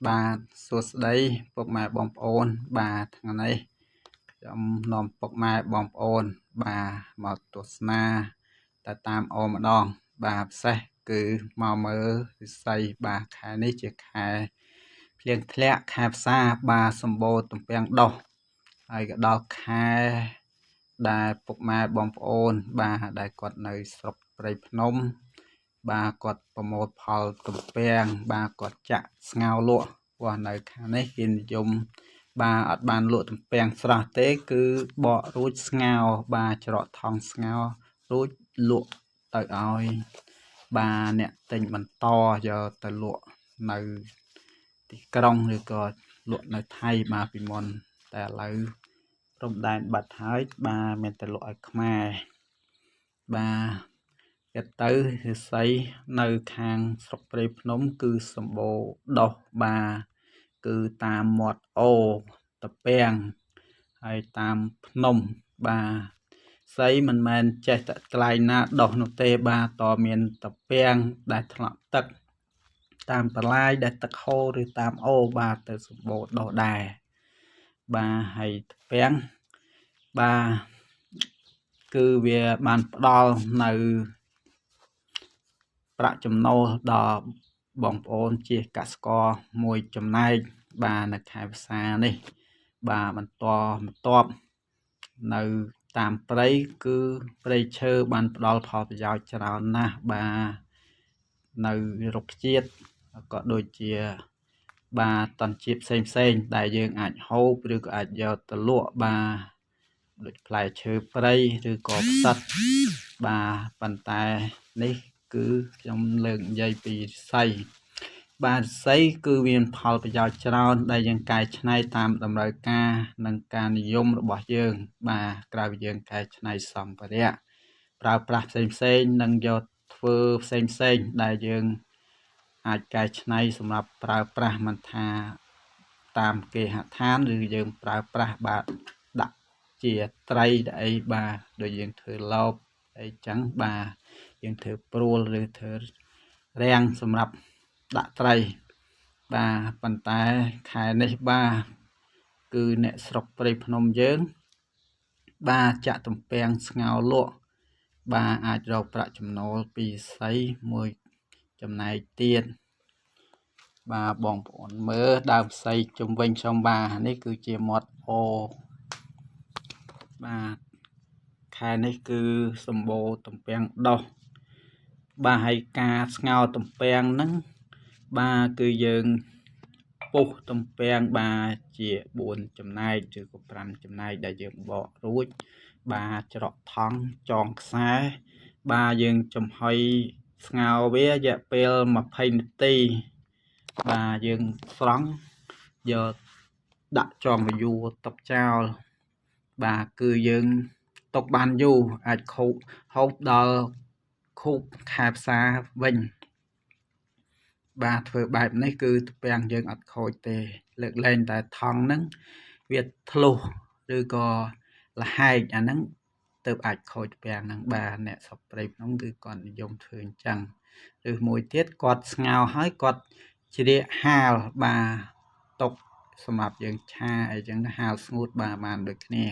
បាទសួស្តីពុកម៉ែបងប្អូនបាទថ្ងៃនេះខ្ញុំនាំពុកម៉ែបងប្អូនបាទមកទស្សនាតែតាមអូម្ដងបាទពិសេសគឺមកមើលវិស័យបាទខែនេះជាខែភ្លៀងធ្លាក់ខែផ្សាបាទសម្បូរទំពាំងដុះហើយក៏ដល់ខែដែលពុកម៉ែបងប្អូនបាទដែលគាត់នៅស្រុកព្រៃភ្នំបាទគាត់ប្រមូលផលទំពាំងបាទគាត់ចាក់ស្ងោរលក់ព្រោះនៅខាងនេះគេនិយមបាទអត់បានលក់ទំពាំងស្រស់ទេគឺបករួចស្ងោរបាទច្រកថង់ស្ងោររួចលក់ទៅឲ្យបាទអ្នកទិញបន្តយកទៅលក់នៅទីក្រុងឬក៏លក់នៅថៃបាទពីមុនតែឥឡូវព្រំដែនបាត់ហើយបាទមានតែលក់ឲ្យខ្មែរបាទគេទៅឫស្សីនៅខាងស្រុកព្រៃភ្នំគឺសម្បូរដុះបាទគឺតាមមាត់អូតាពាំងហើយតាមភ្នំបាទសីមិនមែនចេះតែកន្លែងណាដុះនោះទេបាទតមានតាពាំងដែលធ្លាក់ទឹកតាមបន្លាយដែលទឹកហូរឬតាមអូបាទទៅសម្បូរដុះដែរបាទហើយតាពាំងបាទគឺវាបានផ្ដល់នៅប្រាក់ចំណូលដល់បងប្អូនជាកសិករមួយចំណែកបាទនៅខែវស្សានេះបាទបន្តបន្ទាប់នៅតាមព្រៃគឺព្រៃឈើបានផ្ដល់ផលប្រយោជន៍ច្រើនណាស់បាទនៅរុក្ខជាតិក៏ដូចជាបាទតនជាតិផ្សេងផ្សេងដែលយើងអាចហូបឬក៏អាចយកទៅលក់បាទដូចផ្លែឈើព្រៃឬក៏ផ្សិតបាទប៉ុន្តែនេះគឺខ្ញុំលើកនិយាយពីឫស្សីបាទឫស្សីគឺមានផលប្រយោជន៍ច្រើនដែលយើងកែច្នៃតាមតម្រូវការនិងការនិយមរបស់យើងបាទក្រៅពីយើងកែច្នៃសម្ភារៈប្រើប្រាស់ផ្សេងផ្សេងនិងយកធ្វើផ្សេងផ្សេងដែលយើងអាចកែច្នៃសម្រាប់ប្រើប្រាស់មិនថាតាមគេហដ្ឋានឬយើងប្រើប្រាស់បាទដាក់ជាត្រីអីបាទដូចយើងធ្វើលបអីចឹងបាទយើងធ្វើព្រួលឬធ្វើរាំងសម្រាប់ដាក់ត្រីបាទប៉ុន្តែខែនេះបាទគឺអ្នកស្រុកព្រៃភ្នំយើងបាទចាក់ទំពាំងស្ងោរលក់បាទអាចរកប្រាក់ចំណូលពីសីមួយចំណែកទៀតបាទបងប្អូនមើលដើមសីជំវិញខ្ញុំបាទនេះគឺជាមាត់អូបាទខែនេះគឺសម្បូរទំពាំងដុះបាទហើយការស្ងោរទំពាំងហ្នឹងបាទគឺយើងពុះទំពាំងបាទជា4ចំណែកឬក៏5ចំណែកដែលយើងបករួចបាទច្រកថង់ចងខ្សែបាទយើងចំហុយស្ងោរវារយៈពេល20នាទីបាទយើងស្រង់យកដាក់ចងវយូទុកចោលបាទគឺយើងទុកបានយូរអាចខូបហូបដល់ខូបខែផ្សារវិញបាទធ្វើបែបនេះគឺទំពាំងយើងអត់ខូចទេលើកលែងតែថង់ហ្នឹងវាធ្លុះឬក៏លហែកអាហ្នឹងទៅអាចខូចទំពាំងហ្នឹងបាទអ្នកស្រុកព្រៃភ្នំគឺគាត់និយមធ្វើអញ្ចឹងឬមួយទៀតគាត់ស្ងោរហើយគាត់ជ្រៀកហាលបាទទុកសម្រាប់យើងឆាអីចឹងហាលស្ងួតបាទបានដូចគ្នា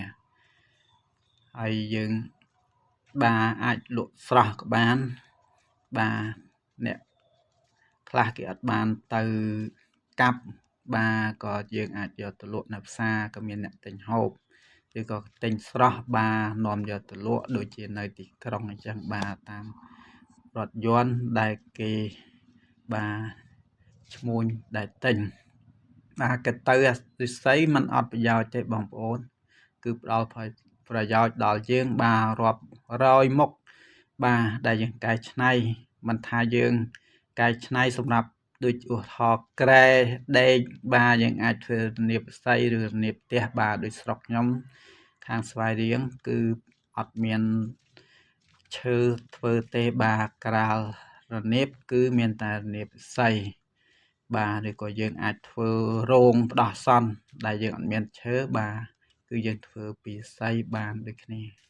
ហើយយើងបាទអាចលក់ស្រស់ក៏បានបាទអ្នកខ្លះគេអត់បានទៅកាប់បាទក៏យើងអាចយកទៅលក់នៅផ្សារក៏មានអ្នកទិញហូបឬក៏ទិញស្រស់បាទនាំយកទៅលក់ដូចជានៅទីក្រុងអញ្ចឹងបាទតាមរថយន្តដែលគេបាទឈ្មួញដែលទិញបាទគិតទៅឫស្សីมันអត់ប្រយោជន៍ទេបងប្អូនគឺផ្ដល់ប្រយោជន៍ដល់យើងបាទរាប់រយមុខបាទដែលយើងកែច្នៃមិនថាយើងកែច្នៃសម្រាប់ដូចឧទាហរណ៍ក្រែដេកបាទយើងអាចធ្វើរនាបឫស្សីឬរនាបផ្ទះបាទដូចស្រុកខ្ញុំខាងស្វាយរៀងគឺអត់មានឈើធ្វើទេបាទក្រាលរនាបគឺមានតែរនាបឫស្សីបាទឬក៏យើងអាចធ្វើរោងផ្ដោះសន្នដែលយើងអត់មានឈើបាទគឺយើងធ្វើពីឫស្សីបានដូចគ្នា។